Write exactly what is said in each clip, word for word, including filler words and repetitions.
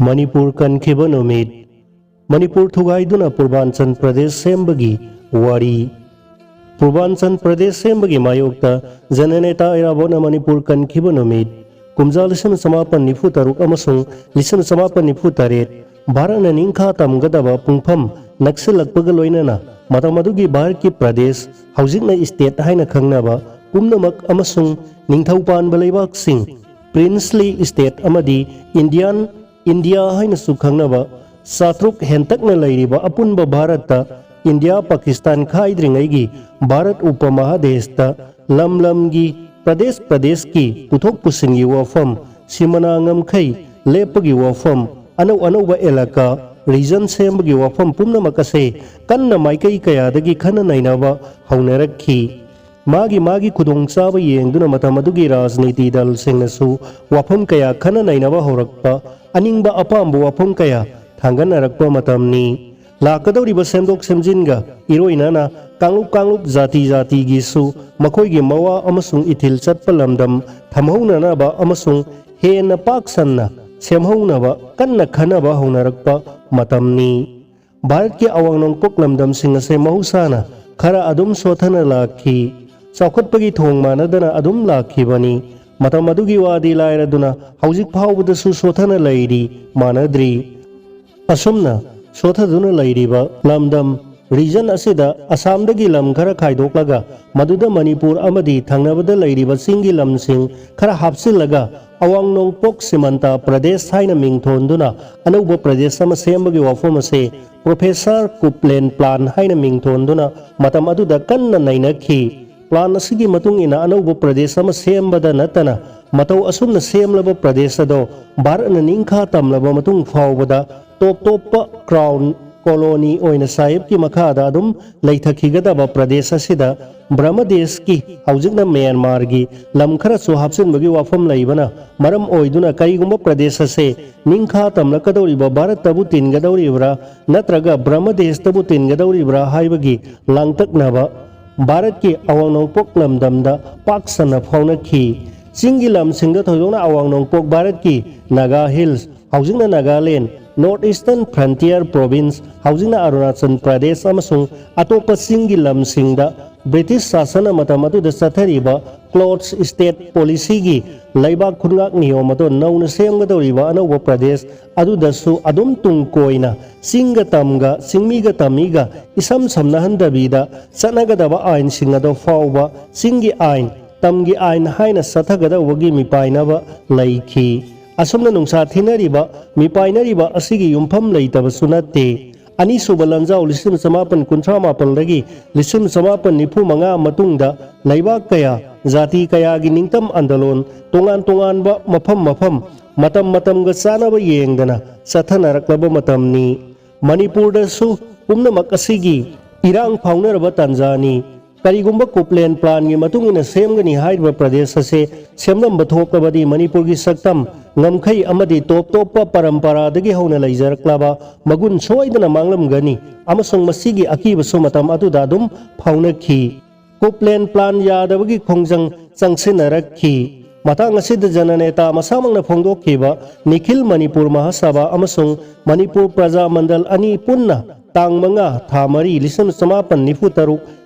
ꯃꯅꯤꯄꯨꯔ ꯀꯟꯈꯤꯕ ꯅꯨꯃꯤꯠ꯫ ꯃꯅꯤꯄꯨꯔ ꯊꯨꯒꯥꯏꯗꯨꯅ ꯄꯨꯔꯕꯥꯟꯆꯜ ꯄ꯭ꯔꯗꯦꯁ ꯁꯦꯝꯕꯒꯤ ꯋꯥꯔꯤ꯫ ꯄꯨꯔꯕꯥꯟꯆꯜ ꯄ꯭ꯔꯗꯦꯁ ꯁꯦꯝꯕꯒꯤ ꯃꯥꯌꯣꯛꯇ ꯖꯅꯅꯦꯇꯥ ꯏꯔꯥꯕꯣꯠꯅ ꯃꯅꯤꯄꯨꯔ ꯀꯟꯈꯤꯕ ꯅꯨꯃꯤꯠ, ꯀꯨꯝꯖꯥ ꯂꯤꯁꯤꯡ ꯆꯃꯥꯄꯟ ꯅꯤꯐꯨ ꯇꯔꯨꯛ ꯑꯃꯁꯨꯡ ꯂꯤꯁꯤꯡ ꯆꯃꯥꯄꯟ ꯅꯤꯐꯨ ꯇꯔꯦꯠ, ꯚꯥꯔꯠꯅ ꯅꯤꯡꯈꯥ ꯇꯝꯒꯗꯕ ꯄꯨꯡꯐꯝ ꯅꯛꯁꯤꯜꯂꯛꯄꯒ ꯂꯣꯏꯅꯅ ꯃꯇꯝ ꯑꯗꯨꯒꯤ ꯚꯥꯔꯠꯀꯤ ꯄ꯭ꯔꯗꯦꯁ, ꯍꯧꯖꯤꯛꯅ ꯁ꯭ꯇꯦꯠ ꯍꯥꯏꯅ ꯈꯪꯅꯕ, ꯄꯨꯝꯅꯃꯛ ꯑꯃꯁꯨꯡ ꯅꯤꯡꯊꯧ ꯄꯥꯟꯕ ꯂꯩꯕꯥꯛꯁꯤꯡ, ꯄ꯭ꯔꯤꯟꯁꯂꯤ ꯁ꯭ꯇꯦꯠ ꯑꯃꯗꯤ ꯏꯟꯗꯤꯌꯥꯟ, ꯏꯟꯗꯤꯌꯥ ꯍꯥꯏꯅꯁꯨ ꯈꯪꯅꯕ, ꯆꯥꯇ꯭ꯔꯨꯛ ꯍꯦꯟꯇꯛꯅ ꯂꯩꯔꯤꯕ ꯑꯄꯨꯟꯕ ꯚꯥꯔꯠꯇ ꯏꯟꯗꯤꯌꯥ ꯄꯥꯀꯤꯁꯇꯥꯟ ꯈꯥꯏꯗ꯭ꯔꯤꯉꯩꯒꯤ ꯚꯥꯔꯠ ꯎꯄꯃꯍꯥꯗꯦꯁꯇ ꯂꯝ ꯂꯝꯒꯤ, ꯄ꯭ꯔꯗꯦꯁ ꯄ꯭ꯔꯗꯦꯁꯀꯤ ꯄꯨꯊꯣꯛ ꯄꯨꯁꯤꯟꯒꯤ ꯋꯥꯐꯝ, ꯁꯤꯃꯅꯥ ꯉꯝꯈꯩ ꯂꯦꯞꯄꯒꯤ ꯋꯥꯐꯝ, ꯑꯅꯧ ꯑꯅꯧꯕ ꯑꯦꯂꯥꯀꯥ, ꯔꯤꯖꯟ ꯁꯦꯝꯕꯒꯤ ꯋꯥꯐꯝ ꯄꯨꯝꯅꯃꯛ ꯑꯁꯦ ꯀꯟꯅ ꯃꯥꯏꯀꯩ ꯀꯌꯥꯗꯒꯤ ꯈꯟꯅ ꯅꯩꯅꯕ ꯍꯧꯅꯔꯛꯈꯤ꯫ ꯃꯥꯒꯤ ꯃꯥꯒꯤ ꯈꯨꯗꯣꯡꯆꯥꯕ ꯌꯦꯡꯗꯨꯅ ꯃꯇꯝ ꯑꯗꯨꯒꯤ ꯔꯥꯖꯅꯤꯇꯤ ꯗꯜꯁꯤꯡꯅꯁꯨ ꯋꯥꯐꯝ ꯀꯌꯥ ꯈꯟꯅ ꯅꯩꯅꯕ ꯍꯧꯔꯛꯄ, ꯑꯅꯤꯡꯕ ꯑꯄꯥꯝꯕ ꯋꯥꯐꯝ ꯀꯌꯥ ꯊꯥꯡꯒꯠꯅꯔꯛꯄ ꯃꯇꯝꯅꯤ꯫ ꯂꯥꯛꯀꯗꯧꯔꯤꯕ ꯁꯦꯝꯗꯣꯛ ꯁꯦꯝꯖꯤꯟꯒ ꯏꯔꯣꯏꯅꯅ ꯀꯥꯡꯂꯨꯞ ꯀꯥꯡꯂꯨꯞ, ꯖꯥꯇꯤ ꯖꯥꯇꯤꯒꯤꯁꯨ ꯃꯈꯣꯏꯒꯤ ꯃꯋꯥ ꯑꯃꯁꯨꯡ ꯏꯊꯤꯜ ꯆꯠꯄ ꯂꯝꯗꯝ ꯊꯝꯍꯧꯅꯅꯕ ꯑꯃꯁꯨꯡ ꯍꯦꯟꯅ ꯄꯥꯛ ꯁꯟꯅ ꯁꯦꯝꯍꯧꯅꯕ ꯀꯟꯅ ꯈꯟꯅꯕ ꯍꯧꯅꯔꯛꯄ ꯃꯇꯝꯅꯤ꯫ ꯚꯥꯔꯠꯀꯤ ꯑꯋꯥꯡ ꯅꯣꯡꯄꯣꯛ ꯂꯝꯗꯝꯁꯤꯡ ꯑꯁꯦ ꯃꯍꯧꯁꯥꯅ ꯈꯔ ꯑꯗꯨꯝ ꯁꯣꯊꯅ ꯂꯥꯛꯈꯤ꯫ ꯆꯥꯎꯈꯠꯄꯒꯤ ꯊꯣꯡ ꯃꯥꯟꯅꯗꯅ ꯑꯗꯨꯝ ꯂꯥꯛꯈꯤꯕꯅꯤ꯫ ꯃꯇꯝ ꯑꯗꯨꯒꯤ ꯋꯥꯗꯤ ꯂꯥꯏꯔꯗꯨꯅ ꯍꯧꯖꯤꯛ ꯐꯥꯎꯕꯗꯁꯨ ꯁꯣꯊꯅ ꯂꯩꯔꯤ, ꯃꯥꯟꯅꯗ꯭ꯔꯤ꯫ ꯑꯁꯨꯝꯅ ꯁꯣꯊꯗꯨꯅ ꯂꯩꯔꯤꯕ ꯂꯝꯗꯝ, ꯔꯤꯖꯟ ꯑꯁꯤꯗ ꯑꯁꯥꯝꯗꯒꯤ ꯂꯝ ꯈꯔ ꯈꯥꯏꯗꯣꯛꯂꯒ ꯃꯗꯨꯗ ꯃꯅꯤꯄꯨꯔ ꯑꯃꯗꯤ ꯊꯪꯅꯕꯗ ꯂꯩꯔꯤꯕ ꯆꯤꯡꯒꯤ ꯂꯝꯁꯤꯡ ꯈꯔ ꯍꯥꯞꯆꯤꯜꯂꯒ ꯑꯋꯥꯡ ꯅꯣꯡꯄꯣꯛ ꯁꯤꯃꯟꯇꯥ ꯄ꯭ꯔꯗꯦꯁ ꯍꯥꯏꯅ ꯃꯤꯡ ꯊꯣꯟꯗꯨꯅ ꯑꯅꯧꯕ ꯄ꯭ꯔꯗꯦꯁ ꯑꯃ ꯁꯦꯝꯕꯒꯤ ꯋꯥꯐꯝ ꯑꯁꯦ ꯄ꯭ꯔꯣꯐꯦꯁꯔ ꯀꯨꯞꯂꯦꯟ ꯄ꯭ꯂꯥꯟ ꯍꯥꯏꯅ ꯃꯤꯡ ꯊꯣꯟꯗꯨꯅ ꯃꯇꯝ ꯑꯗꯨꯗ ꯀꯟꯅ ꯅꯩꯅꯈꯤ꯫ ꯄ꯭ꯂꯥꯟ ꯑꯁꯤꯒꯤ ꯃꯇꯨꯡ ꯏꯟꯅ ꯑꯅꯧꯕ ꯄ꯭ꯔꯗꯦꯁ ꯑꯃ ꯁꯦꯝꯕꯗ ꯅꯠꯇꯅ ꯃꯇꯧ ꯑꯁꯨꯝꯅ ꯁꯦꯝꯂꯕ ꯄ꯭ꯔꯗꯦꯁ ꯑꯗꯣ ꯚꯥꯔꯠꯅ ꯅꯤꯡꯈꯥ ꯇꯝꯂꯕ ꯃꯇꯨꯡ ꯐꯥꯎꯕꯗ ꯇꯣꯞ ꯇꯣꯞꯄ ꯀ꯭ꯔꯥꯎꯟ ꯀꯣꯂꯣꯅꯤ ꯑꯣꯏꯅ ꯁꯥꯍꯤꯕꯀꯤ ꯃꯈꯥꯗ ꯑꯗꯨꯝ ꯂꯩꯊꯈꯤꯒꯗꯕ ꯄ꯭ꯔꯗꯦꯁ ꯑꯁꯤꯗ ꯕ꯭ꯔꯍꯃꯗꯦꯁꯀꯤ, ꯍꯧꯖꯤꯛꯅ ꯃ꯭ꯌꯥꯟꯃꯥꯔꯒꯤ, ꯂꯝ ꯈꯔꯁꯨ ꯍꯥꯞꯆꯤꯟꯕꯒꯤ ꯋꯥꯐꯝ ꯂꯩꯕꯅ ꯃꯔꯝ ꯑꯣꯏꯗꯨꯅ ꯀꯔꯤꯒꯨꯝꯕ ꯄ꯭ꯔꯗꯦꯁ ꯑꯁꯦ ꯅꯤꯡꯈꯥ ꯇꯝꯂꯛꯀꯗꯧꯔꯤꯕ ꯚꯥꯔꯠꯇꯕꯨ ꯇꯤꯟꯒꯗꯧꯔꯤꯕ꯭ꯔꯥ ꯅꯠꯇ꯭ꯔꯒ ꯕ꯭ꯔꯍꯃꯗꯦꯁꯇꯕꯨ ꯇꯤꯟꯒꯗꯧꯔꯤꯕ꯭ꯔꯥ ꯍꯥꯏꯕꯒꯤ ꯂꯥꯡꯇꯛꯅꯕ ꯚꯥꯔꯠꯀꯤ ꯑꯋꯥꯡ ꯅꯣꯡꯄꯣꯛ ꯂꯝꯗꯝꯗ ꯄꯥꯛ ꯁꯟꯅ ꯐꯥꯎꯅꯈꯤ꯫ ꯆꯤꯡꯒꯤ ꯂꯝꯁꯤꯡꯗ, ꯊꯣꯏꯗꯣꯛꯅ ꯑꯋꯥꯡ ꯅꯣꯡꯄꯣꯛ ꯚꯥꯔꯠꯀꯤ ꯅꯥꯒꯥ ꯍꯤꯜꯁ, ꯍꯧꯖꯤꯛꯅ Nagaland, North Eastern Frontier Province, ꯍꯧꯖꯤꯛꯅ ꯑꯔꯨꯅꯥꯆꯜ ꯄ꯭ꯔꯗꯦꯁ ꯑꯃꯁꯨꯡ ꯑꯇꯣꯞꯄ ꯆꯤꯡꯒꯤ ꯂꯝꯁꯤꯡꯗ ꯕ꯭ꯔꯤꯇꯤꯁ ꯁꯥꯁꯟꯅ ꯃꯇꯝ ꯑꯗꯨꯗ ꯆꯠꯊꯔꯤꯕ ꯀ꯭ꯂꯣꯠꯁ ꯁ꯭ꯇꯦꯠ ꯄꯣꯂꯤꯁꯤꯒꯤ ꯂꯩꯕꯥꯛ ꯈꯨꯟꯒꯥꯛ ꯅꯤꯌꯣꯝ ꯑꯗꯣ ꯅꯧꯅ ꯁꯦꯝꯒꯗꯧꯔꯤꯕ ꯑꯅꯧꯕ ꯄ꯭ꯔꯗꯦꯁ ꯑꯗꯨꯗꯁꯨ ꯑꯗꯨꯝ ꯇꯨꯡ ꯀꯣꯏꯅ ꯆꯤꯡꯒ ꯇꯝꯒ, ꯆꯤꯡꯃꯤꯒ ꯇꯝꯃꯤꯒ ꯏꯁꯝ ꯁꯝꯅꯍꯟꯗꯕꯤꯗ ꯆꯠꯅꯒꯗꯕ ꯑꯥꯏꯟꯁꯤꯡ ꯑꯗꯣ ꯐꯥꯎꯕ ꯆꯤꯡꯒꯤ ꯑꯥꯏꯟ, ꯇꯝꯒꯤ ꯑꯥꯏꯟ ꯍꯥꯏꯅ ꯆꯠꯊꯒꯗꯧꯕꯒꯤ ꯃꯤꯄꯥꯏꯅꯕ ꯂꯩꯈꯤ꯫ ꯑꯁꯨꯝꯅ ꯅꯨꯡꯁꯥ ꯊꯤꯅꯔꯤꯕ, ꯃꯤꯄꯥꯏꯅꯔꯤꯕ ꯑꯁꯤꯒꯤ ꯌꯨꯝꯐꯝ ꯂꯩꯇꯕꯁꯨ ꯅꯠꯇꯦ꯫ ꯑꯅꯤꯁꯨꯕ ꯂꯥꯟꯖꯥꯎ ꯂꯤꯁꯤꯡ ꯆꯃꯥꯄꯟ ꯀꯨꯟꯊ꯭ꯔꯥ ꯃꯥꯄꯜꯗꯒꯤ ꯂꯤꯁꯤꯡ ꯆꯃꯥꯄꯟ ꯅꯤꯐꯨ ꯃꯉꯥ ꯃꯇꯨꯡꯗ ꯂꯩꯕꯥꯛ ꯀꯌꯥ, ꯖꯥꯇꯤ ꯀꯌꯥꯒꯤ ꯅꯤꯡꯇꯝ ꯑꯟꯗꯂꯣꯟ ꯇꯣꯉꯥꯟ ꯇꯣꯉꯥꯟꯕ ꯃꯐꯝ ꯃꯐꯝ, ꯃꯇꯝ ꯃꯇꯝꯒ ꯆꯥꯅꯕ ꯌꯦꯡꯗꯅ ꯆꯠꯊꯅꯔꯛꯂꯕ ꯃꯇꯝꯅꯤ꯫ ꯃꯅꯤꯄꯨꯔꯗꯁꯨ ꯄꯨꯝꯅꯃꯛ ꯑꯁꯤꯒꯤ ꯏꯔꯥꯡ ꯐꯥꯎꯅꯔꯕ ꯇꯥꯟꯖꯥꯅꯤ꯫ ꯀꯔꯤꯒꯨꯝꯕ ꯀꯨꯞꯂꯦꯟ ꯄ꯭ꯂꯥꯟꯒꯤ ꯃꯇꯨꯡ ꯏꯟꯅ ꯁꯦꯝꯒꯅꯤ ꯍꯥꯏꯔꯤꯕ ꯄ꯭ꯔꯗꯦꯁ ꯑꯁꯦ ꯁꯦꯝꯂꯝꯕ ꯊꯣꯛꯂꯕꯗꯤ ꯃꯅꯤꯄꯨꯔꯒꯤ ꯁꯛꯇꯝ, ꯉꯝꯈꯩ ꯑꯃꯗꯤ ꯇꯣꯞ ꯇꯣꯞꯄ ꯄꯔꯝꯄꯔꯥꯗꯒꯤ ꯍꯧꯅ ꯂꯩꯖꯔꯛꯂꯕ ꯃꯒꯨꯟ ꯁꯣꯏꯗꯅ ꯃꯥꯡꯂꯝꯒꯅꯤ ꯑꯃꯁꯨꯡ ꯃꯁꯤꯒꯤ ꯑꯀꯤꯕꯁꯨ ꯃꯇꯝ ꯑꯗꯨꯗ ꯑꯗꯨꯝ ꯐꯥꯎꯅꯈꯤ꯫ ꯀꯨꯞꯂꯦꯟ ꯄ꯭ꯂꯥꯟ ꯌꯥꯗꯕꯒꯤ ꯈꯣꯡꯖꯪ ꯆꯪꯁꯤꯟꯅꯔꯛꯈꯤ꯫ ꯃꯇꯥꯡ ꯑꯁꯤꯗ ꯖꯅꯅꯦꯇꯥ ꯃꯁꯥꯃꯛꯅ ꯐꯣꯡꯗꯣꯛꯈꯤꯕ ꯅꯤꯈꯤꯜ ꯃꯅꯤꯄꯨꯔ ꯃꯍꯥꯁꯚꯥ ꯑꯃꯁꯨꯡ ꯃꯅꯤꯄꯨꯔ ꯄ꯭ꯔꯖꯥ ꯃꯟꯗꯜ ꯑꯅꯤ ꯄꯨꯟꯅ ꯇꯥꯡ ꯃꯉꯥ ꯊꯥ ꯃꯔꯤ ꯂꯤꯁꯤꯡ ꯆꯃꯥꯄꯟ ꯅꯤꯐꯨ ꯇꯔꯨꯛ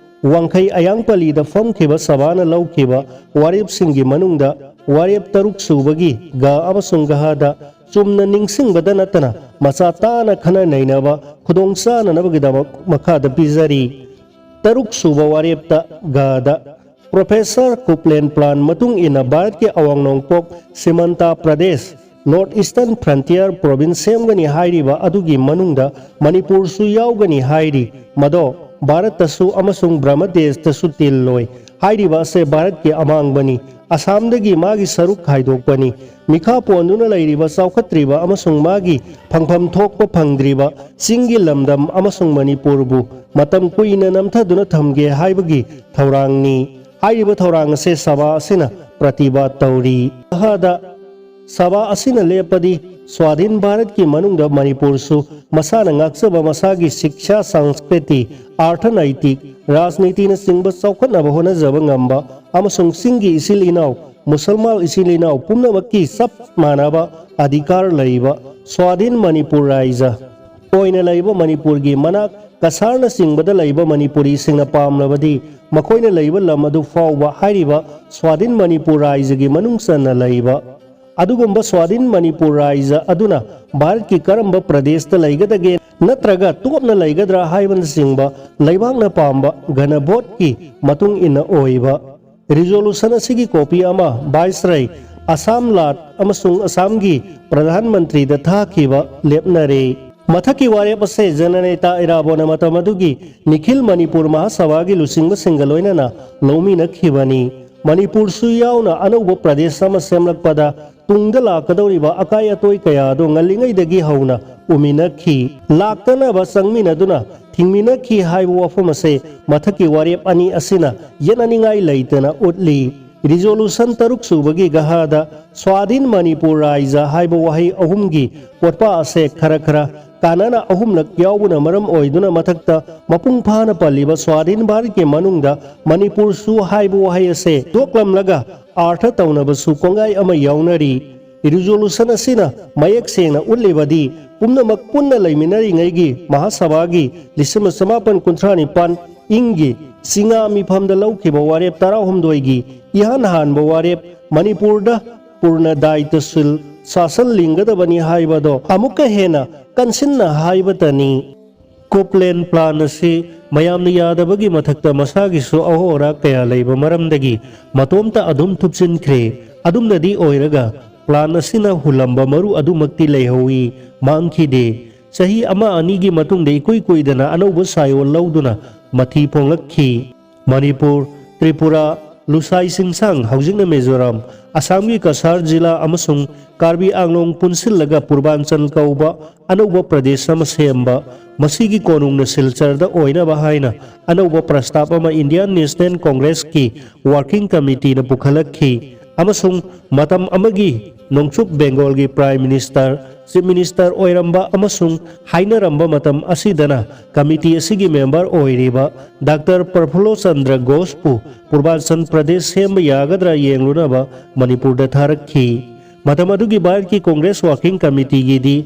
ꯋꯥꯡꯈꯩ ꯑꯌꯥꯡꯄꯜꯂꯤꯗ ꯐꯝꯈꯤꯕ ꯁꯚꯥꯅ ꯂꯧꯈꯤꯕ ꯋꯥꯔꯦꯞꯁꯤꯡꯒꯤ ꯃꯅꯨꯡꯗ ꯋꯥꯔꯦꯞ ꯇꯔꯨꯛ ꯁꯨꯕꯒꯤ ꯒ ꯑꯃꯁꯨꯡ ꯒꯍꯗ ꯆꯨꯝꯅ ꯅꯤꯡꯁꯤꯡꯕꯗ ꯅꯠꯇꯅ ꯃꯆꯥ ꯇꯥꯅ ꯈꯟꯅ ꯅꯩꯅꯕ ꯈꯨꯗꯣꯡ ꯆꯥꯅꯅꯕꯒꯤꯗꯃꯛ ꯃꯈꯥꯗ ꯄꯤꯖꯔꯤ꯫ ꯇꯔꯨꯛ ꯁꯨꯕ ꯋꯥꯔꯦꯞꯇ ꯒꯗ ꯄ꯭ꯔꯣꯐꯦꯁꯔ ꯀꯨꯞꯂꯦꯟ ꯄ꯭ꯂꯥꯟ ꯃꯇꯨꯡ ꯏꯟꯅ ꯚꯥꯔꯠꯀꯤ ꯑꯋꯥꯡ ꯅꯣꯡꯄꯣꯛ ꯁꯤꯃꯟꯇꯥ Pradesh, North Eastern Frontier Province ꯁꯦꯝꯒꯅꯤ ꯍꯥꯏꯔꯤꯕ ꯑꯗꯨꯒꯤ ꯃꯅꯨꯡꯗ ꯃꯅꯤꯄꯨꯔꯁꯨ ꯌꯥꯎꯒꯅꯤ ꯍꯥꯏꯔꯤ꯫ ꯃꯗꯣ ꯚꯥꯔꯠꯇꯁꯨ ꯑꯃꯁꯨꯡ ꯕ꯭ꯔꯍꯃꯗꯦꯁꯇꯁꯨ ꯇꯤꯜꯂꯣꯏ꯫ ꯍꯥꯏꯔꯤꯕ ꯑꯁꯦ ꯚꯥꯔꯠꯀꯤ ꯑꯃꯥꯡꯕꯅꯤ꯫ ꯑꯁꯥꯝꯗꯒꯤ ꯃꯥꯒꯤ ꯁꯔꯨꯛ ꯈꯥꯏꯗꯣꯛꯄꯅꯤ꯫ ꯃꯤꯈꯥ ꯄꯣꯟꯗꯨꯅ ꯂꯩꯔꯤꯕ ꯆꯥꯎꯈꯠꯇ꯭ꯔꯤꯕ ꯑꯃꯁꯨꯡ ꯃꯥꯒꯤ ꯐꯪꯐꯝ ꯊꯣꯛꯄ ꯐꯪꯗ꯭ꯔꯤꯕ ꯆꯤꯡꯒꯤ ꯂꯝꯗꯝ ꯑꯃꯁꯨꯡ ꯃꯅꯤꯄꯨꯔꯕꯨ ꯃꯇꯝ ꯀꯨꯏꯅ ꯅꯝꯊꯗꯨꯅ ꯊꯝꯒꯦ ꯍꯥꯏꯕꯒꯤ ꯊꯧꯔꯥꯡꯅꯤ꯫ ꯍꯥꯏꯔꯤꯕ ꯊꯧꯔꯥꯡ ꯑꯁꯦ ꯁꯚꯥ ꯑꯁꯤꯅ ꯄ꯭ꯔꯇꯤꯕꯥꯗ ꯇꯧꯔꯤ꯫ ꯒꯍꯗ ꯁꯚꯥ ꯑꯁꯤꯅ ꯂꯦꯞꯄꯗꯤ ꯁ꯭ꯋꯥꯙꯤꯟ ꯚꯥꯔꯠꯀꯤ ꯃꯅꯨꯡꯗ ꯃꯅꯤꯄꯨꯔꯁꯨ ꯃꯁꯥꯅ ꯉꯥꯛꯆꯕ ꯃꯁꯥꯒꯤ ꯁꯤꯛꯁꯥ, ꯁꯪꯁꯀ꯭ꯔꯤꯇꯤ, ꯑꯥꯔꯊ ꯅꯩꯇꯤꯛ, ꯔꯥꯖꯅꯤꯇꯤꯅꯆꯤꯡꯕ ꯆꯥꯎꯈꯠꯅꯕ ꯍꯣꯠꯅꯖꯕ ꯉꯝꯕ ꯑꯃꯁꯨꯡ ꯆꯤꯡꯒꯤ ꯏꯆꯤꯜ ꯏꯅꯥꯎ ꯃꯨꯁꯜꯃꯥꯟ ꯏꯆꯤꯜ ꯏꯅꯥꯎ ꯄꯨꯝꯅꯃꯛꯀꯤ ꯆꯞ ꯃꯥꯟꯅꯕ ꯑꯙꯤꯀꯥꯔ ꯂꯩꯕ ꯁ꯭ꯋꯥꯙꯤꯟ ꯃꯅꯤꯄꯨꯔ ꯔꯥꯏꯖ ꯑꯣꯏꯅ ꯂꯩꯕ ꯃꯅꯤꯄꯨꯔꯒꯤ ꯃꯅꯥꯛ ꯀꯁꯥꯔꯅꯆꯤꯡꯕꯗ ꯂꯩꯕ ꯃꯅꯤꯄꯨꯔꯤꯁꯤꯡꯅ ꯄꯥꯝꯂꯕꯗꯤ ꯃꯈꯣꯏꯅ ꯂꯩꯕ ꯂꯝ ꯑꯗꯨ ꯐꯥꯎꯕ ꯍꯥꯏꯔꯤꯕ ꯁ꯭ꯋꯥꯙꯤꯟ ꯃꯅꯤꯄꯨꯔ ꯔꯥꯏꯖꯒꯤ ꯃꯅꯨꯡ ꯆꯟꯅ ꯂꯩꯕ ꯑꯗꯨꯒꯨꯝꯕ ꯁ꯭ꯋꯥꯙꯤꯟ ꯃꯅꯤꯄꯨꯔ ꯔꯥꯏꯖ ꯑꯗꯨꯅ ꯚꯥꯔꯠꯀꯤ ꯀꯔꯝꯕ ꯄ꯭ꯔꯗꯦꯁꯇ ꯂꯩꯒꯗꯒꯦ ꯅꯠꯇ꯭ꯔꯒ ꯇꯣꯞꯅ ꯂꯩꯒꯗ꯭ꯔꯥ ꯍꯥꯏꯕꯅꯆꯤꯡꯕ ꯂꯩꯕꯥꯛꯅ ꯄꯥꯝꯕ ꯒꯅ ꯚꯣꯠꯀꯤ ꯃꯇꯨꯡ ꯏꯟꯅ ꯑꯣꯏꯕ꯫ ꯔꯤꯖꯣꯂꯨꯁꯟ ꯑꯁꯤꯒꯤ ꯀꯣꯄꯤ ꯑꯃ ꯚꯥꯏꯁꯔꯥꯏ, ꯑꯁꯥꯝ ꯂꯥꯠ ꯑꯃꯁꯨꯡ ꯑꯁꯥꯝꯒꯤ ꯄ꯭ꯔꯙꯥꯟ ꯃꯟꯇ꯭ꯔꯤꯗ ꯊꯥꯈꯤꯕ ꯂꯦꯞꯅꯔꯦ꯫ ꯃꯊꯛꯀꯤ ꯋꯥꯔꯦꯞ ꯑꯁꯦ ꯖꯅꯅꯦꯇꯥ ꯏꯔꯥꯕꯣꯠꯅ ꯃꯇꯝ ꯑꯗꯨꯒꯤ ꯅꯤꯈꯤꯜ ꯃꯅꯤꯄꯨꯔ ꯃꯍꯥꯁꯚꯥꯒꯤ ꯂꯨꯆꯤꯡꯕꯁꯤꯡꯒ ꯂꯣꯏꯅꯅ ꯂꯧꯃꯤꯟꯅꯈꯤꯕꯅꯤ꯫ ꯃꯅꯤꯄꯨꯔꯁꯨ ꯌꯥꯎꯅ ꯑꯅꯧꯕ ꯄ꯭ꯔꯗꯦꯁ ꯑꯃ ꯁꯦꯝꯂꯛꯄꯗ ꯇꯨꯡꯗ ꯂꯥꯛꯀꯗꯧꯔꯤꯕ ꯑꯀꯥꯏ ꯑꯇꯣꯏ ꯀꯌꯥ ꯑꯗꯨ ꯉꯜꯂꯤꯉꯩꯗꯒꯤ ꯍꯧꯅ ꯎꯃꯤꯟꯅꯈꯤ꯫ ꯂꯥꯛꯇꯅꯕ ꯆꯪꯃꯤꯟꯅꯗꯨꯅ ꯊꯤꯡꯃꯤꯟꯅꯈꯤ ꯍꯥꯏꯕ ꯋꯥꯐꯝ ꯑꯁꯦ ꯃꯊꯛꯀꯤ ꯋꯥꯔꯦꯞ ꯑꯅꯤ ꯑꯁꯤꯅ ꯌꯦꯠꯅꯅꯤꯡꯉꯥꯏ ꯂꯩꯇꯅ ꯎꯠꯂꯤ꯫ ꯔꯤꯖꯣꯂꯨꯁꯟ ꯇꯔꯨꯛ ꯁꯨꯕꯒꯤ ꯒꯍꯥꯗ ꯁ꯭ꯋꯥꯙꯤꯟ ꯃꯅꯤꯄꯨꯔ ꯔꯥꯏꯖ ꯍꯥꯏꯕ ꯋꯥꯍꯩ ꯑꯍꯨꯝꯒꯤ ꯄꯣꯠꯄꯥ ꯑꯁꯦ ꯈꯔ ꯈꯔ ꯀꯥꯟꯅꯅ ꯑꯍꯨꯝꯂꯛ ꯌꯥꯎꯕꯅ ꯃꯔꯝ ꯑꯣꯏꯗꯨꯅ ꯃꯊꯛꯇ ꯃꯄꯨꯡ ꯐꯥꯅ ꯄꯜꯂꯤꯕ ꯁ꯭ꯋꯥꯙꯤꯟ ꯚꯥꯔꯠꯀꯤ ꯃꯅꯨꯡꯗ ꯃꯅꯤꯄꯨꯔꯁꯨ ꯍꯥꯏꯕ ꯋꯥꯍꯩ ꯑꯁꯦ ꯗꯣꯛꯂꯝꯂꯒ ꯑꯥꯔꯊ ꯇꯧꯅꯕꯁꯨ ꯀꯣꯡꯒꯥꯏ ꯑꯃ ꯌꯥꯎꯅꯔꯤ꯫ ꯔꯤꯖꯣꯂꯨꯁꯟ ꯑꯁꯤꯅ ꯃꯌꯦꯛ ꯁꯦꯡꯅ ꯎꯠꯂꯤꯕꯗꯤ ꯄꯨꯝꯅꯃꯛ ꯄꯨꯟꯅ ꯂꯩꯃꯤꯟꯅꯔꯤꯉꯩꯒꯤ ꯃꯍꯥꯁꯚꯥꯒꯤ ꯂꯤꯁꯤꯡ ꯑꯃ ꯆꯃꯥꯄꯟ ꯀꯨꯟꯊ꯭ꯔꯥ ꯅꯤꯄꯥꯟ ꯏꯪꯒꯤ ꯆꯤꯉꯥ ꯃꯤꯐꯝꯗ ꯂꯧꯈꯤꯕ ꯋꯥꯔꯦꯞ ꯇꯔꯥꯍꯨꯝꯗꯣꯏꯒꯤ ꯏꯍꯥꯟ ꯍꯥꯟꯕ ꯋꯥꯔꯦꯞ ꯃꯅꯤꯄꯨꯔꯗ ꯄꯨꯔꯅ ꯗꯥꯏꯇꯁꯤꯜ ꯁꯥꯁꯟ ꯂꯤꯡꯒꯗꯕꯅꯤ ꯍꯥꯏꯕꯗꯣ ꯑꯃꯨꯛꯀ ꯍꯦꯟꯅ ꯀꯟꯁꯤꯟꯅ ꯍꯥꯏꯕꯇꯅꯤ꯫ ꯀꯨꯞꯂꯦꯟ ꯄ꯭ꯂꯥꯟ ꯑꯁꯤ ꯃꯌꯥꯝꯅ ꯌꯥꯗꯕꯒꯤ ꯃꯊꯛꯇ ꯃꯁꯥꯒꯤꯁꯨ ꯑꯍꯣ ꯑꯔꯥꯛ ꯀꯌꯥ ꯂꯩꯕ ꯃꯔꯝꯗꯒꯤ ꯃꯇꯣꯝꯇ ꯑꯗꯨꯝ ꯊꯨꯞꯆꯤꯟꯈ꯭ꯔꯦ꯫ ꯑꯗꯨꯝꯅꯗꯤ ꯑꯣꯏꯔꯒ ꯄ꯭ꯂꯥꯟ ꯑꯁꯤꯅ ꯍꯨꯜꯂꯝꯕ ꯃꯔꯨ ꯑꯗꯨꯃꯛꯇꯤ ꯂꯩꯍꯧꯏ, ꯃꯥꯡꯈꯤꯗꯦ꯫ ꯆꯍꯤ ꯑꯃ ꯑꯅꯤꯒꯤ ꯃꯇꯨꯡꯗ ꯏꯀꯨꯏ ꯀꯨꯏꯗꯅ ꯑꯅꯧꯕ ꯁꯥꯏꯑꯣꯟ ꯂꯧꯗꯨꯅ ꯃꯊꯤ ꯐꯣꯡꯂꯛꯈꯤ꯫ ꯃꯅꯤꯄꯨꯔ, ꯇ꯭ꯔꯤꯄꯨꯔꯥ, ꯂꯨꯁꯥꯏ ꯁꯤꯡꯁꯥꯡ, ꯍꯧꯖꯤꯛꯅ ꯃꯤꯖꯣꯔꯥꯝ, ꯑꯁꯥꯝꯒꯤ ꯀꯁꯥꯔ ꯖꯤꯂꯥ ꯑꯃꯁꯨꯡ ꯀꯥꯔꯕꯤ ꯑꯥꯡꯂꯣꯡ ꯄꯨꯟꯁꯤꯜꯂꯒ ꯄꯨꯔꯕꯥꯟꯆꯜ ꯀꯧꯕ ꯑꯅꯧꯕ ꯄ꯭ꯔꯗꯦꯁ ꯑꯃ ꯁꯦꯝꯕ, ꯃꯁꯤꯒꯤ ꯀꯣꯅꯨꯡꯅ ꯁꯤꯜꯆꯔꯗ ꯑꯣꯏꯅꯕ ꯍꯥꯏꯅ ꯑꯅꯧꯕ ꯄ꯭ꯔꯁꯇꯥꯞ ꯑꯃ ꯏꯟꯗꯤꯌꯥꯟ ꯅꯦꯁꯅꯦꯜ ꯀꯣꯡꯒ꯭ꯔꯦꯁꯀꯤ ꯋꯥꯔꯀꯤꯡ ꯀꯃꯤꯇꯤꯅ ꯄꯨꯈꯠꯂꯛꯈꯤ ꯑꯃꯁꯨꯡ ꯃꯇꯝ ꯑꯃꯒꯤ ꯅꯣꯡꯆꯨꯞ ꯕꯦꯡꯒꯣꯜꯒꯤ ꯄ꯭ꯔꯥꯏꯝ ꯃꯤꯅꯤꯁꯇꯔ Chief Minister ꯑꯣꯏꯔꯝꯕ ꯑꯃꯁꯨꯡ ꯍꯥꯏꯅꯔꯝꯕ ꯃꯇꯝ ꯑꯁꯤꯗꯅ committee ꯑꯁꯤꯒꯤ member ꯑꯣꯏꯔꯤꯕ Doctor Prafullo Chandra Ghoshꯄꯨ Purbanchal Pradesh ꯁꯦꯝꯕ ꯌꯥꯒꯗ꯭ꯔꯥ ꯌꯦꯡꯂꯨꯅꯕ ꯃꯅꯤꯄꯨꯔꯗ ꯊꯥꯔꯛꯈꯤ꯫ ꯃꯇꯝ ꯑꯗꯨꯒꯤ ꯚꯥꯔꯠꯀꯤ Congress Working Committeeꯒꯤꯗꯤ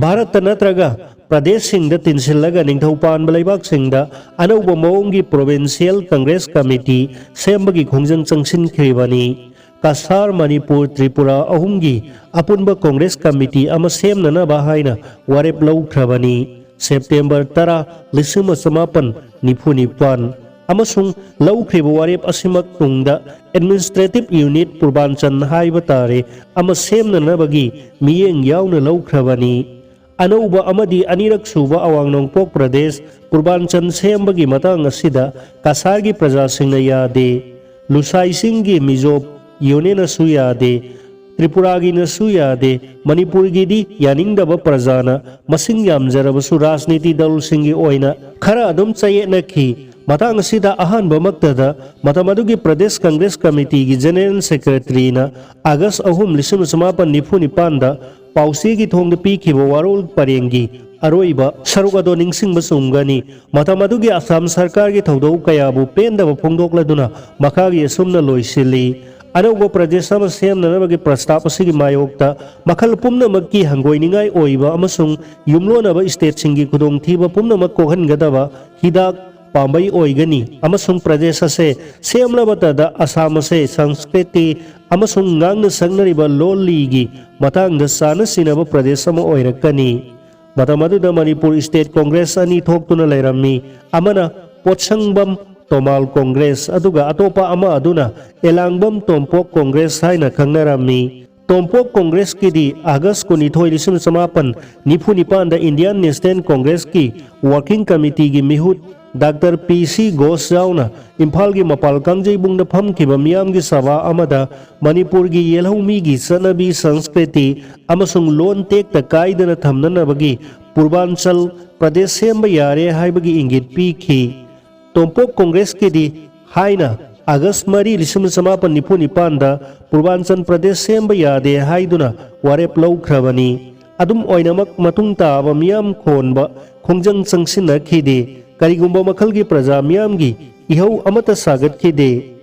ꯚꯥꯔꯠꯇ ꯅꯠꯇ꯭ꯔꯒ ꯄ꯭ꯔꯗꯦꯁꯁꯤꯡꯗ ꯇꯤꯟꯁꯤꯜꯂꯒ ꯅꯤꯡꯊꯧ ꯄꯥꯟꯕ ꯂꯩꯕꯥꯛꯁꯤꯡꯗ ꯑꯅꯧꯕ ꯃꯑꯣꯡꯒꯤ Provincial Congress Committee ꯁꯦꯝꯕꯒꯤ ꯈꯣꯡꯖꯪ ꯆꯪꯁꯤꯟꯈ꯭ꯔꯤꯕꯅꯤ꯫ ꯀꯁꯥꯔ, ꯃꯅꯤꯄꯨꯔ, ꯇ꯭ꯔꯤꯄꯨꯔꯥ ꯑꯍꯨꯝꯒꯤ ꯑꯄꯨꯟꯕ Congress Committee ꯑꯃ ꯁꯦꯝꯅꯅꯕ ꯍꯥꯏꯅ ꯋꯥꯔꯦꯞ ꯂꯧꯈ꯭ꯔꯕꯅꯤ꯫ ꯁꯦꯞꯇꯦꯝꯕꯔ ꯇꯔꯥ, ꯂꯤꯁꯤꯡ ꯑꯃ ꯆꯃꯥꯄꯟ ꯅꯤꯐꯨ ꯅꯤꯄꯥꯟ꯫ ꯑꯃꯁꯨꯡ ꯂꯧꯈ꯭ꯔꯤꯕ ꯋꯥꯔꯦꯞ ꯑꯁꯤꯃꯛ ꯇꯨꯡꯗ Administrative Unit Purbanchal ꯍꯥꯏꯕ ꯇꯥꯔꯦ ꯑꯃ ꯁꯦꯝꯅꯅꯕꯒꯤ ꯃꯤꯠꯌꯦꯡ ꯌꯥꯎꯅ ꯂꯧꯈ꯭ꯔꯕꯅꯤ꯫ ꯑꯅꯧꯕ ꯑꯃꯗꯤ ꯑꯅꯤꯔꯛ ꯁꯨꯕ ꯑꯋꯥꯡ ꯅꯣꯡꯄꯣꯛ ꯄ꯭ꯔꯗꯦꯁ Purbanchal ꯁꯦꯝꯕꯒꯤ ꯃꯇꯥꯡ ꯑꯁꯤꯗ ꯀꯁꯥꯔꯒꯤ ꯄ꯭ꯔꯖꯥꯁꯤꯡꯅ ꯌꯥꯗꯦ꯫ ꯂꯨꯁꯥꯏꯁꯤꯡꯒꯤ ꯃꯤꯖꯣ Unionꯅꯁꯨ ꯌꯥꯗꯦ꯫ ꯇ꯭ꯔꯤꯄꯨꯔꯥꯒꯤꯅꯁꯨ ꯌꯥꯗꯦ꯫ ꯃꯅꯤꯄꯨꯔꯒꯤꯗꯤ ꯌꯥꯅꯤꯡꯗꯕ ꯄ꯭ꯔꯖꯥꯅ ꯃꯁꯤꯡ ꯌꯥꯝꯖꯔꯕꯁꯨ ꯔꯥꯖꯅꯤꯇꯤ ꯗꯜꯁꯤꯡꯒꯤ ꯑꯣꯏꯅ ꯈꯔ ꯑꯗꯨꯝ ꯆꯌꯦꯠꯅꯈꯤ꯫ ꯃꯇꯥꯡ ꯑꯁꯤꯗ ꯑꯍꯥꯟꯕꯃꯛꯇꯗ ꯃꯇꯝ ꯑꯗꯨꯒꯤ ꯄ꯭ꯔꯗꯦꯁ Congress Committeeꯒꯤ General Secretaryꯅ ꯑꯥꯒꯁ ꯑꯍꯨꯝ, ꯂꯤꯁꯤꯡ ꯑꯃ ꯆꯃꯥꯄꯟ ꯅꯤꯐꯨ ꯅꯤꯄꯥꯟꯗ ꯄꯥꯎꯆꯦꯒꯤ ꯊꯣꯡꯗ ꯄꯤꯈꯤꯕ ꯋꯥꯔꯣꯜ ꯄꯔꯦꯡꯒꯤ ꯑꯔꯣꯏꯕ ꯁꯔꯨꯛ ꯑꯗꯣ ꯅꯤꯡꯁꯤꯡꯕ ꯆꯨꯝꯒꯅꯤ꯫ ꯃꯇꯝ ꯑꯗꯨꯒꯤ ꯑꯁꯥꯝ ꯁꯔꯀꯥꯔꯒꯤ ꯊꯧꯗꯧ ꯀꯌꯥꯕꯨ ꯄꯦꯟꯗꯕ ꯐꯣꯡꯗꯣꯛꯂꯗꯨꯅ ꯃꯈꯥꯒꯤ ꯑꯁꯨꯝꯅ ꯂꯣꯏꯁꯤꯜꯂꯤ꯫ ꯑꯅꯧꯕ ꯄ꯭ꯔꯗꯦꯁ ꯑꯃ ꯁꯦꯝꯅꯅꯕꯒꯤ ꯄ꯭ꯔꯁꯇꯥꯞ ꯑꯁꯤꯒꯤ ꯃꯥꯌꯣꯛꯇ ꯃꯈꯜ ꯄꯨꯝꯅꯃꯛꯀꯤ ꯍꯪꯒꯣꯏꯅꯤꯡꯉꯥꯏ ꯑꯣꯏꯕ ꯑꯃꯁꯨꯡ ꯌꯨꯝꯂꯣꯟꯅꯕ stateꯁꯤꯡꯒꯤ ꯈꯨꯗꯣꯡꯊꯤꯕ ꯄꯨꯝꯅꯃꯛ ꯀꯣꯛꯍꯟꯒꯗꯕ ꯍꯤꯗꯥꯛ ꯄꯥꯝꯕꯩ ꯑꯣꯏꯒꯅꯤ ꯑꯃꯁꯨꯡ ꯄ꯭ꯔꯗꯦꯁ ꯑꯁꯦ ꯁꯦꯝꯂꯕꯇꯗ ꯑꯁꯥꯝ ꯑꯁꯦ ꯁꯪꯁꯀ꯭ꯔꯤꯇꯤ ꯑꯃꯁꯨꯡ ꯉꯥꯡꯅ ꯁꯛꯅꯔꯤꯕ ꯂꯣꯜ ꯂꯤꯒꯤ ꯃꯇꯥꯡꯗ ꯆꯥꯅ ꯁꯤꯟꯅꯕ ꯄ꯭ꯔꯗꯦꯁ ꯑꯃ ꯑꯣꯏꯔꯛꯀꯅꯤ꯫ ꯃꯇꯝ ꯑꯗꯨꯗ ꯃꯅꯤꯄꯨꯔ state Congress ꯑꯅꯤ ꯊꯣꯛꯇꯨꯅ ꯂꯩꯔꯝꯃꯤ, ꯑꯃꯅ ꯄꯣꯠꯁꯪꯕꯝ ꯇꯣꯃꯥꯜ Congress, ꯑꯗꯨꯒ ꯑꯇꯣꯞꯄ ꯑꯃ ꯑꯗꯨꯅ ꯑꯦꯂꯥꯡꯕꯝ ꯇꯣꯝꯄꯣꯛ Congress ꯍꯥꯏꯅ ꯈꯪꯅꯔꯝꯃꯤ꯫ ꯇꯣꯝꯄꯣꯛ Congressꯀꯤꯗꯤ ꯑꯥꯒꯁ ꯀꯨꯟꯅꯤꯊꯣꯏ, ꯂꯤꯁꯤꯡ ꯆꯃꯥꯄꯟ ꯅꯤꯐꯨ ꯅꯤꯄꯥꯟꯗ Indian National Congressꯀꯤ Working Committeeꯒꯤ ꯃꯤꯍꯨꯠ Doctor P C Ghosh ꯌꯥꯎꯅ ꯏꯝꯐꯥꯜꯒꯤ ꯃꯄꯥꯜ ꯀꯥꯡꯖꯩꯕꯨꯡꯗ ꯐꯝꯈꯤꯕ ꯃꯤꯌꯥꯝꯒꯤ ꯁꯚꯥ ꯑꯃꯗ ꯃꯅꯤꯄꯨꯔꯒꯤ ꯌꯦꯜꯍꯧꯃꯤꯒꯤ ꯆꯠꯅꯕꯤ, ꯁꯪꯁꯀ꯭ꯔꯤꯇꯤ ꯑꯃꯁꯨꯡ ꯂꯣꯟ ꯇꯦꯛꯇ ꯀꯥꯏꯗꯅ ꯊꯝꯅꯅꯕꯒꯤ ꯄꯨꯔꯕꯥꯟꯆꯜ ꯄ꯭ꯔꯗꯦꯁ ꯁꯦꯝꯕ ꯌꯥꯔꯦ ꯍꯥꯏꯕꯒꯤ ꯏꯪꯒꯤꯠ ꯄꯤꯈꯤ꯫ ꯇꯣꯝꯄꯣꯛ Congressꯀꯤꯗꯤ ꯍꯥꯏꯅ ꯑꯥꯒꯁ ꯃꯔꯤ, ꯂꯤꯁꯤꯡ ꯆꯃꯥꯄꯟ ꯅꯤꯐꯨ ꯅꯤꯄꯥꯟꯗ ꯄꯨꯔꯕꯥꯟꯆꯜ ꯄ꯭ꯔꯗꯦꯁ ꯁꯦꯝꯕ ꯌꯥꯗꯦ ꯍꯥꯏꯗꯨꯅ ꯋꯥꯔꯦꯞ ꯂꯧꯈ꯭ꯔꯕꯅꯤ꯫ ꯑꯗꯨꯝ ꯑꯣꯏꯅꯃꯛ, ꯃꯇꯨꯡ ꯇꯥꯕ ꯃꯤꯌꯥꯝ ꯈꯣꯟꯕ ꯈꯣꯡꯖꯪ ꯆꯪꯁꯤꯟꯅꯈꯤꯗꯦ꯫ ꯀꯔꯤꯒꯨꯝꯕ ꯃꯈꯜꯒꯤ ꯄ꯭ꯔꯖꯥ ꯃꯤꯌꯥꯝꯒꯤ ꯏꯍꯧ ꯑꯃꯠꯇ ꯁꯥꯒꯠꯈꯤꯗꯦ꯫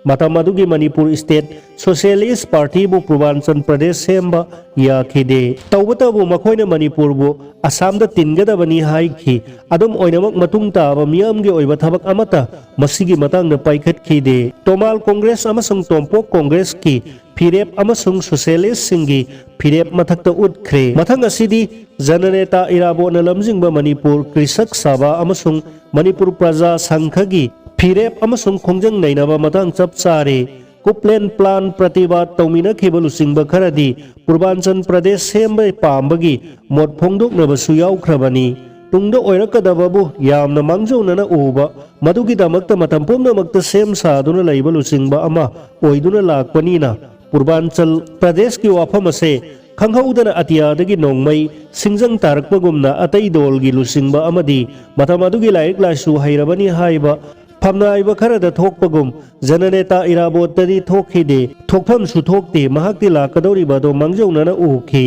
ꯃꯇꯝ ꯑꯗꯨꯒꯤ ꯃꯅꯤꯄꯨꯔ ꯁ꯭ꯇꯦꯠ ꯁꯣꯁꯤꯌꯦꯂꯤꯁ ꯄꯥꯔꯇꯤꯕꯨ ꯄꯨꯔꯕꯥꯟꯆꯜ ꯄ꯭ꯔꯗꯦꯁ ꯁꯦꯝꯕ ꯌꯥꯈꯤꯗꯦ꯫ ꯇꯧꯕꯇꯕꯨ ꯃꯈꯣꯏꯅ ꯃꯅꯤꯄꯨꯔꯕꯨ ꯑꯁꯥꯝꯗ ꯇꯤꯟꯒꯗꯕꯅꯤ ꯍꯥꯏꯈꯤ꯫ ꯑꯗꯨꯝ ꯑꯣꯏꯅꯃꯛ, ꯃꯇꯨꯡ ꯇꯥꯕ ꯃꯤꯌꯥꯝꯒꯤ ꯑꯣꯏꯕ ꯊꯕꯛ ꯑꯃꯠꯇ ꯃꯁꯤꯒꯤ ꯃꯇꯥꯡꯗ ꯄꯥꯏꯈꯠꯈꯤꯗꯦ꯫ ꯇꯣꯃꯥꯜ ꯀꯣꯡꯒ꯭ꯔꯦꯁ ꯑꯃꯁꯨꯡ ꯇꯣꯝꯄꯣꯛ ꯀꯣꯡꯒ꯭ꯔꯦꯁꯀꯤ ꯐꯤꯔꯦꯞ ꯑꯃꯁꯨꯡ ꯁꯣꯁꯤꯌꯦꯂꯤꯁꯁꯤꯡꯒꯤ ꯐꯤꯔꯦꯞ ꯃꯊꯛꯇ ꯎꯠꯈ꯭ꯔꯦ꯫ ꯃꯊꯪ ꯑꯁꯤꯗꯤ ꯖꯅꯅꯦꯇꯥ ꯏꯔꯥꯕꯣꯠꯅ ꯂꯝꯖꯤꯡꯕ ꯃꯅꯤꯄꯨꯔ ꯀ꯭ꯔꯤꯁꯛ ꯁꯚꯥ ꯑꯃꯁꯨꯡ ꯃꯅꯤꯄꯨꯔ ꯄ꯭ꯔꯖꯥ ꯁꯪꯘꯒꯤ ꯐꯤꯔꯦꯞ ꯑꯃꯁꯨꯡ ꯈꯣꯡꯖꯪ ꯅꯩꯅꯕ ꯃꯇꯥꯡ ꯆꯞ ꯆꯥꯔꯦ꯫ ꯀꯨꯞꯂꯦꯟ ꯄ꯭ꯂꯥꯟ ꯄ꯭ꯔꯇꯤꯕꯥꯗ ꯇꯧꯃꯤꯟꯅꯈꯤꯕ ꯂꯨꯆꯤꯡꯕ ꯈꯔꯗꯤ ꯄꯨꯔꯕꯥꯟꯆꯜ ꯄ꯭ꯔꯗꯦꯁ ꯁꯦꯝꯕ ꯄꯥꯝꯕꯒꯤ ꯃꯣꯠ ꯐꯣꯡꯗꯣꯛꯅꯕꯁꯨ ꯌꯥꯎꯈ꯭ꯔꯕꯅꯤ꯫ ꯇꯨꯡꯗ ꯑꯣꯏꯔꯛꯀꯗꯕꯕꯨ ꯌꯥꯝꯅ ꯃꯥꯡꯖꯧꯅꯅ ꯎꯕ, ꯃꯗꯨꯒꯤꯗꯃꯛꯇ ꯃꯇꯝ ꯄꯨꯝꯅꯃꯛꯇ ꯁꯦꯝ ꯁꯥꯗꯨꯅ ꯂꯩꯕ ꯂꯨꯆꯤꯡꯕ ꯑꯃ ꯑꯣꯏꯗꯨꯅ ꯂꯥꯛꯄꯅꯤꯅ, ꯄꯨꯔꯕꯥꯟꯆꯜ ꯄ꯭ꯔꯗꯦꯁꯀꯤ ꯋꯥꯐꯝ ꯑꯁꯦ ꯈꯪꯍꯧꯗꯅ ꯑꯇꯤꯌꯥꯗꯒꯤ ꯅꯣꯡꯃꯩ ꯁꯤꯡꯖꯪ ꯇꯥꯔꯛꯄꯒꯨꯝꯅ ꯑꯇꯩ ꯗꯣꯜꯒꯤ ꯂꯨꯆꯤꯡꯕ ꯑꯃꯗꯤ ꯃꯇꯝ ꯑꯗꯨꯒꯤ ꯂꯥꯏꯔꯤꯛ ꯂꯥꯏꯁꯨ ꯍꯩꯔꯕꯅꯤ ꯍꯥꯏꯕ ꯐꯝꯅꯥꯏꯕ ꯈꯔꯗ ꯊꯣꯛꯄꯒꯨꯝ ꯖꯅꯅꯦꯇꯥ ꯏꯔꯥꯕꯣꯠꯇꯗꯤ ꯊꯣꯛꯈꯤꯗꯦ꯫ ꯊꯣꯛꯐꯝꯁꯨ ꯊꯣꯛꯇꯦ꯫ ꯃꯍꯥꯛꯇꯤ ꯂꯥꯛꯀꯗꯧꯔꯤꯕ ꯑꯗꯨ ꯃꯥꯡꯖꯧꯅꯅ ꯎꯈꯤ꯫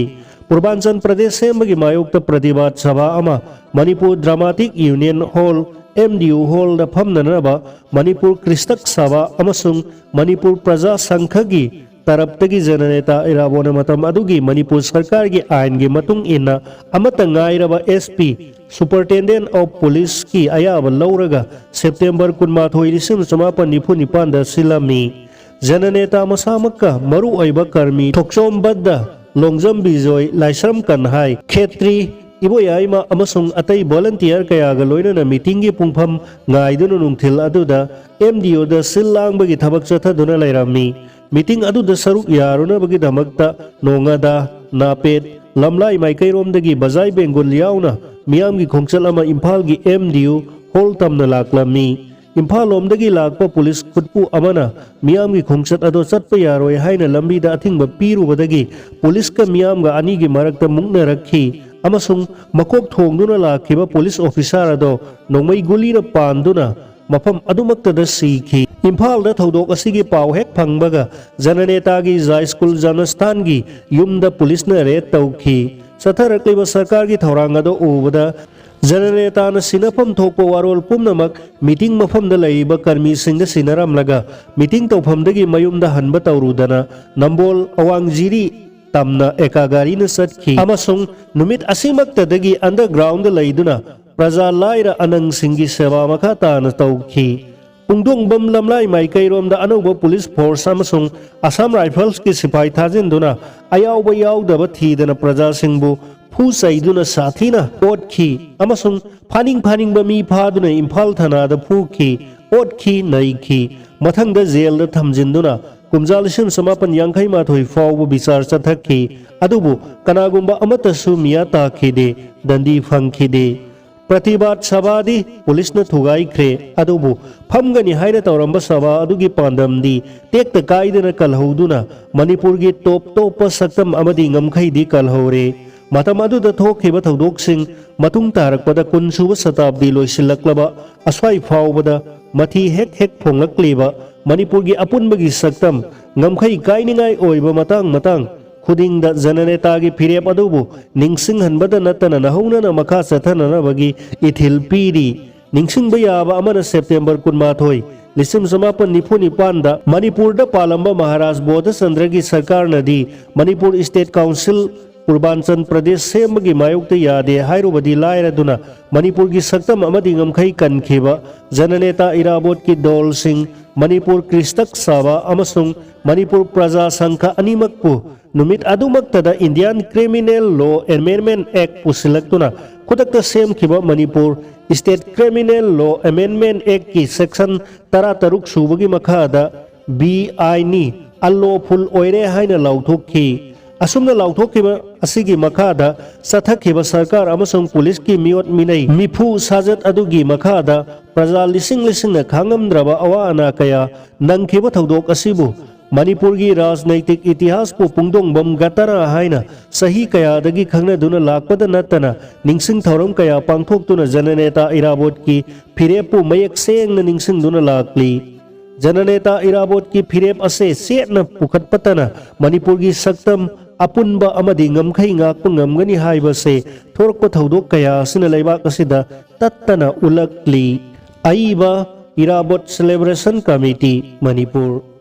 ꯄꯨꯔꯕꯥꯟꯆꯜ ꯄ꯭ꯔꯗꯦꯁ ꯁꯦꯝꯕꯒꯤ ꯃꯥꯌꯣꯛꯇ ꯄ꯭ꯔꯇꯤꯕꯥꯗ ꯁꯚꯥ ꯑꯃ Manipur Dramatic Union hall, M D U ꯍꯣꯜꯗ ꯐꯝꯅꯅꯕ ꯃꯅꯤꯄꯨꯔ ꯀ꯭ꯔꯤꯁꯇꯛ ꯁꯚꯥ ꯑꯃꯁꯨꯡ ꯃꯅꯤꯄꯨꯔ ꯄ꯭ꯔꯖꯥ ꯁꯪꯘꯒꯤ ꯇꯔꯞꯇꯒꯤ ꯖꯅꯅꯦꯇꯥ ꯏꯔꯥꯕꯣꯠꯅ ꯃꯇꯝ ꯑꯗꯨꯒꯤ ꯃꯅꯤꯄꯨꯔ ꯁꯔꯀꯥꯔꯒꯤ ꯑꯥꯏꯟꯒꯤ ꯃꯇꯨꯡ ꯏꯟꯅ ꯑꯃꯠꯇ ꯉꯥꯏꯔꯕ ꯑꯦꯁ ꯄꯤ, Superintendent of Policeꯀꯤ ꯑꯌꯥꯕ ꯂꯧꯔꯒ ꯁꯦꯞꯇꯦꯝꯕꯔ ꯀꯨꯟꯃꯥꯊꯣꯏ, ꯂꯤꯁꯤꯡ ꯆꯃꯥꯄꯟ ꯅꯤꯐꯨ ꯅꯤꯄꯥꯟꯗ ꯁꯤꯜꯂꯝꯃꯤ꯫ ꯖꯅꯅꯦꯇꯥ ꯃꯁꯥꯃꯛꯀ ꯃꯔꯨ ꯑꯣꯏꯕ ꯀꯔꯃꯤ ꯊꯣꯛꯆꯣꯝ ꯕꯗ, ꯂꯣꯡꯖꯝ ꯕꯤꯖꯣꯏ, ꯂꯥꯏꯁ꯭ꯔꯝ ꯀꯟꯍꯥꯏ, ꯈꯦꯇ꯭ꯔꯤ, ꯏꯕꯣꯌꯥꯏꯃ ꯑꯃꯁꯨꯡ ꯑꯇꯩ ꯚꯣꯂꯟꯇꯤꯌꯔ ꯀꯌꯥꯒ ꯂꯣꯏꯅꯅ ꯃꯤꯇꯤꯡꯒꯤ ꯄꯨꯡꯐꯝ ꯉꯥꯏꯗꯨꯅ ꯅꯨꯡꯊꯤꯜ ꯑꯗꯨꯗ ꯑꯦꯝ ꯗꯤ ꯌꯨꯗ ꯁꯤꯜ ꯂꯥꯡꯕꯒꯤ ꯊꯕꯛ ꯆꯠꯊꯗꯨꯅ ꯂꯩꯔꯝꯃꯤ꯫ ꯃꯤꯇꯤꯡ ꯑꯗꯨꯗ ꯁꯔꯨꯛ ꯌꯥꯔꯨꯅꯕꯒꯤꯗꯃꯛꯇ ꯅꯣꯉꯥꯗꯥ, ꯅꯥꯄꯦꯠ, ꯂꯝꯂꯥꯏ ꯃꯥꯏꯀꯩꯔꯣꯝꯗꯒꯤ ꯕꯖꯥꯏ ꯕꯦꯡꯒꯨꯜ ꯌꯥꯎꯅ ꯃꯤꯌꯥꯝꯒꯤ ꯈꯣꯡꯆꯠ ꯑꯃ ꯏꯝꯐꯥꯜꯒꯤ ꯑꯦꯝ ꯗꯤ ꯌꯨ ꯍꯣꯜ ꯇꯝꯅ ꯂꯥꯛꯂꯝꯃꯤ꯫ ꯏꯝꯐꯥꯜ ꯂꯣꯝꯗꯒꯤ ꯂꯥꯛꯄ ꯄꯨꯂꯤꯁ ꯈꯨꯠꯄꯨ ꯑꯃꯅ ꯃꯤꯌꯥꯝꯒꯤ ꯈꯣꯡꯆꯠ ꯑꯗꯣ ꯆꯠꯄ ꯌꯥꯔꯣꯏ ꯍꯥꯏꯅ ꯂꯝꯕꯤꯗ ꯑꯊꯤꯡꯕ ꯄꯤꯔꯨꯕꯗꯒꯤ ꯄꯨꯂꯤꯁꯀ ꯃꯤꯌꯥꯝꯒ ꯑꯅꯤꯒꯤ ꯃꯔꯛꯇ ꯃꯨꯛꯅꯔꯛꯈꯤ ꯑꯃꯁꯨꯡ ꯃꯀꯣꯛ ꯊꯣꯡꯗꯨꯅ ꯂꯥꯛꯈꯤꯕ ꯄꯨꯂꯤꯁ ꯑꯣꯐꯤꯁꯥꯔ ꯑꯗꯣ ꯅꯣꯡꯃꯩ ꯒꯨꯂꯤꯅ ꯄꯥꯟꯗꯨꯅ ꯃꯐꯝ ꯑꯗꯨꯃꯛꯇꯗ ꯁꯤꯈꯤ꯫ ꯏꯝꯐꯥꯜꯗ ꯊꯧꯗꯣꯛ ꯑꯁꯤꯒꯤ ꯄꯥꯎ ꯍꯦꯛ ꯐꯪꯕꯒ ꯖꯅꯅꯦꯇꯥꯒꯤ ꯖꯥꯏꯁ꯭ꯀꯨꯜ ꯖꯅꯁꯊꯥꯟꯒꯤ ꯌꯨꯝꯗ ꯄꯨꯂꯤꯁꯅ ꯔꯦꯗ ꯇꯧꯈꯤ꯫ ꯆꯠꯊꯔꯛꯂꯤꯕ ꯁꯔꯀꯥꯔꯒꯤ ꯊꯧꯔꯥꯡ ꯑꯗꯨ ꯎꯕꯗ ꯖꯅꯅꯦꯇꯥꯅ ꯁꯤꯟꯅꯐꯝ ꯊꯣꯛꯄ ꯋꯥꯔꯣꯜ ꯄꯨꯝꯅꯃꯛ ꯃꯤꯇꯤꯡ ꯃꯐꯝꯗ ꯂꯩꯔꯤꯕ ꯀꯔꯃꯤꯁꯤꯡꯗ ꯁꯤꯟꯅꯔꯝꯂꯒ ꯃꯤꯇꯤꯡ ꯇꯧꯐꯝꯗꯒꯤ ꯃꯌꯨꯝꯗ ꯍꯟꯕ ꯇꯧꯔꯨꯗꯅ ꯅꯝꯕꯣꯜ ꯑꯋꯥꯡ ꯖꯤꯔꯤ ꯇꯝꯅ ꯑꯦꯀꯥ ꯒꯥꯔꯤꯅ ꯆꯠꯈꯤ ꯑꯃꯁꯨꯡ ꯅꯨꯃꯤꯠ ꯑꯁꯤꯃꯛꯇꯗꯒꯤ underground ꯂꯩꯗꯨꯅ ꯄ꯭ꯔꯖꯥ ꯂꯥꯏꯔ ꯑꯅꯪꯁꯤꯡꯒꯤ ꯁꯦꯕꯥ ꯃꯈꯥ ꯇꯥꯅ ꯇꯧꯈꯤ꯫ ꯄꯨꯡꯗꯣꯡꯕꯝ ꯂꯝꯂꯥꯏ ꯃꯥꯏꯀꯩꯔꯣꯝꯗ ꯑꯅꯧꯕ police force ꯑꯃꯁꯨꯡ Assam Riflesꯀꯤ ꯁꯤꯐꯥꯏ ꯊꯥꯖꯤꯟꯗꯨꯅ ꯑꯌꯥꯎꯕ ꯌꯥꯎꯗꯕ ꯊꯤꯗꯅ ꯄ꯭ꯔꯖꯥꯁꯤꯡꯕꯨ ꯐꯨ ꯆꯩꯗꯨꯅ ꯁꯥꯊꯤꯅ ꯑꯣꯠꯈꯤ ꯑꯃꯁꯨꯡ ꯐꯥꯅꯤꯡ ꯐꯥꯅꯤꯡꯕ ꯃꯤ ꯐꯥꯗꯨꯅ ꯏꯝꯐꯥꯜ ꯊꯅꯥꯗ ꯐꯨꯈꯤ, ꯑꯣꯠꯈꯤ, ꯅꯩꯈꯤ꯫ ꯃꯊꯪꯗ ꯖꯦꯜꯗ ꯊꯝꯖꯤꯟꯗꯨꯅ ꯀꯨꯝꯖꯥ ꯂꯤꯁꯤꯡ ꯆꯃꯥꯄꯟ ꯌꯥꯡꯈꯩ ꯃꯥꯊꯣꯏ ꯐꯥꯎꯕ ꯕꯤꯆꯥꯔ ꯆꯠꯊꯈꯤ꯫ ꯑꯗꯨꯕꯨ ꯀꯅꯥꯒꯨꯝꯕ ꯑꯃꯠꯇꯁꯨ ꯃꯤꯌꯥ ꯇꯥꯈꯤꯗꯦ, ꯗꯟꯗꯤ ꯐꯪꯈꯤꯗꯦ꯫ ꯄ꯭ꯔꯇꯤꯕꯥꯗ ꯁꯚꯥꯗꯤ ꯄꯨꯂꯤꯁꯅ ꯊꯨꯒꯥꯏꯈ꯭ꯔꯦ꯫ ꯑꯗꯨꯕꯨ ꯐꯝꯒꯅꯤ ꯍꯥꯏꯅ ꯇꯧꯔꯝꯕ ꯁꯚꯥ ꯑꯗꯨꯒꯤ ꯄꯥꯟꯗꯝꯗꯤ ꯇꯦꯛꯇ ꯀꯥꯏꯗꯅ ꯀꯜꯍꯧꯗꯨꯅ ꯃꯅꯤꯄꯨꯔꯒꯤ ꯇꯣꯞ ꯇꯣꯞꯄ ꯁꯛꯇꯝ ꯑꯃꯗꯤ ꯉꯝꯈꯩꯗꯤ ꯀꯜꯍꯧꯔꯦ꯫ ꯃꯇꯝ ꯑꯗꯨꯗ ꯊꯣꯛꯈꯤꯕ ꯊꯧꯗꯣꯛꯁꯤꯡ ꯃꯇꯨꯡ ꯇꯥꯔꯛꯄꯗ ꯀꯨꯟꯁꯨꯕ ꯁꯇꯥꯕꯗꯤ ꯂꯣꯏꯁꯤꯜꯂꯛꯂꯕ ꯑꯁ꯭ꯋꯥꯏ ꯐꯥꯎꯕꯗ ꯃꯊꯤ ꯍꯦꯛ ꯍꯦꯛ ꯐꯣꯡꯂꯛꯂꯤꯕ ꯃꯅꯤꯄꯨꯔꯒꯤ ꯑꯄꯨꯟꯕꯒꯤ ꯁꯛꯇꯝ ꯉꯝꯈꯩ ꯀꯥꯏꯅꯤꯡꯉꯥꯏ ꯑꯣꯏꯕ ꯃꯇꯥꯡ ꯃꯇꯥꯡ ꯈꯨꯗꯤꯡꯗ ꯖꯅꯅꯦꯇꯥꯒꯤ ꯐꯤꯔꯦꯞ ꯑꯗꯨꯕꯨ ꯅꯤꯡꯁꯤꯡꯍꯟꯕꯗ ꯅꯠꯇꯅ ꯅꯧꯍꯧꯅꯅ ꯃꯈꯥ ꯆꯠꯊꯅꯅꯕꯒꯤ ꯏꯊꯤꯜ ꯄꯤꯔꯤ꯫ ꯅꯤꯡꯁꯤꯡꯕ ꯌꯥꯕ ꯑꯃꯅ ꯁꯦꯞꯇꯦꯝꯕꯔ ꯀꯨꯟꯃꯥꯊꯣꯏ, ꯂꯤꯁꯤꯡ ꯆꯃꯥꯄꯟ ꯅꯤꯐꯨ ꯅꯤꯄꯥꯟꯗ ꯃꯅꯤꯄꯨꯔꯗ ꯄꯥꯜꯂꯝꯕ ꯃꯍꯥꯔꯥꯖ ꯕꯣꯙꯆꯟꯗ꯭ꯔꯒꯤ ꯁꯔꯀꯥꯔꯅꯗꯤ ꯃꯅꯤꯄꯨꯔ State Council ꯄꯨꯔꯕꯥꯟꯆꯜ ꯄ꯭ꯔꯗꯦꯁ ꯁꯦꯝꯕꯒꯤ ꯃꯥꯌꯣꯛꯇ ꯌꯥꯗꯦ ꯍꯥꯏꯔꯨꯕꯗꯤ ꯂꯥꯏꯔꯗꯨꯅ ꯃꯅꯤꯄꯨꯔꯒꯤ ꯁꯛꯇꯝ ꯑꯃꯗꯤ ꯉꯝꯈꯩ ꯀꯟꯈꯤꯕ ꯖꯅꯅꯦꯇꯥ ꯏꯔꯥꯕꯣꯠꯀꯤ ꯗꯣꯜꯁꯤꯡ ꯃꯅꯤꯄꯨꯔ ꯀ꯭ꯔꯤꯁꯇꯛ ꯁꯥꯕ ꯑꯃꯁꯨꯡ ꯃꯅꯤꯄꯨꯔ ꯄ꯭ꯔꯖꯥ ꯁꯪꯘ ꯑꯅꯤꯃꯛꯄꯨ ꯅꯨꯃꯤꯠ ꯑꯗꯨꯃꯛꯇꯗ Indian Criminal Law Amendment Act ꯄꯨꯁꯤꯜꯂꯛꯇꯨꯅ ꯈꯨꯗꯛꯇ ꯁꯦꯝꯈꯤꯕ Manipur State Criminal Law Amendment Actꯀꯤ section ꯇꯔꯥꯇꯔꯨꯛ ꯁꯨꯕꯒꯤ ꯃꯈꯥꯗ ꯕꯤ ꯑꯥꯏꯟꯅꯤ unlawful ꯑꯣꯏꯔꯦ ꯍꯥꯏꯅ ꯂꯥꯎꯊꯣꯛꯈꯤ꯫ ꯑꯁꯨꯝꯅ ꯂꯥꯎꯊꯣꯛꯈꯤꯕ ꯑꯁꯤꯒꯤ ꯃꯈꯥꯗ ꯆꯠꯊꯈꯤꯕ ꯁꯔꯀꯥꯔ ꯑꯃꯁꯨꯡ ꯄꯨꯂꯤꯁꯀꯤ ꯃꯤꯑꯣꯠ ꯃꯤꯅꯩ ꯃꯤꯐꯨ ꯁꯥꯖꯠ ꯑꯗꯨꯒꯤ ꯃꯈꯥꯗ ꯄ꯭ꯔꯖꯥ ꯂꯤꯁꯤꯡ ꯂꯤꯁꯤꯡꯅ ꯈꯥꯡꯉꯝꯗ꯭ꯔꯕ ꯑꯋꯥ ꯑꯅꯥ ꯀꯌꯥ ꯅꯪꯈꯤꯕ ꯊꯧꯗꯣꯛ ꯑꯁꯤꯕꯨ ꯃꯅꯤꯄꯨꯔꯒꯤ ꯔꯥꯖꯅꯩꯇꯤꯛ ꯏꯇꯤꯍꯥꯁꯄꯨ ꯄꯨꯡꯗꯣꯡꯕꯝ ꯒꯇꯔꯥ ꯍꯥꯏꯅ ꯆꯍꯤ ꯀꯌꯥꯗꯒꯤ ꯈꯪꯅꯗꯨꯅ ꯂꯥꯛꯄꯗ ꯅꯠꯇꯅ ꯅꯤꯡꯁꯤꯡ ꯊꯧꯔꯝ ꯀꯌꯥ ꯄꯥꯡꯊꯣꯛꯇꯨꯅ ꯖꯅꯅꯦꯇꯥ ꯏꯔꯥꯕꯣꯠꯀꯤ ꯐꯤꯔꯦꯞꯄꯨ ꯃꯌꯦꯛ ꯁꯦꯡꯅ ꯅꯤꯡꯁꯤꯡꯗꯨꯅ ꯂꯥꯛꯂꯤ꯫ ꯖꯅꯅꯦꯇꯥ ꯏꯔꯥꯕꯣꯠꯀꯤ ꯐꯤꯔꯦꯞ ꯑꯁꯦ ꯆꯦꯠꯅ ꯄꯨꯈꯠꯄꯇꯅ ꯃꯅꯤꯄꯨꯔꯒꯤ ꯁꯛꯇꯝ ꯑꯄꯨꯟꯕ ꯑꯃꯗꯤ ꯉꯝꯈꯩ ꯉꯥꯛꯄ ꯉꯝꯒꯅꯤ ꯍꯥꯏꯕꯁꯦ ꯊꯣꯔꯛꯄ ꯊꯧꯗꯣꯛ ꯀꯌꯥ ꯑꯁꯤꯅ ꯂꯩꯕꯥꯛ ꯑꯁꯤꯗ ꯇꯠꯇꯅ ꯎꯠꯂꯛꯂꯤ꯫ ꯑꯏꯕ ꯏꯔꯥꯕꯣꯠ Celebration Committee, ꯃꯅꯤꯄꯨꯔ꯫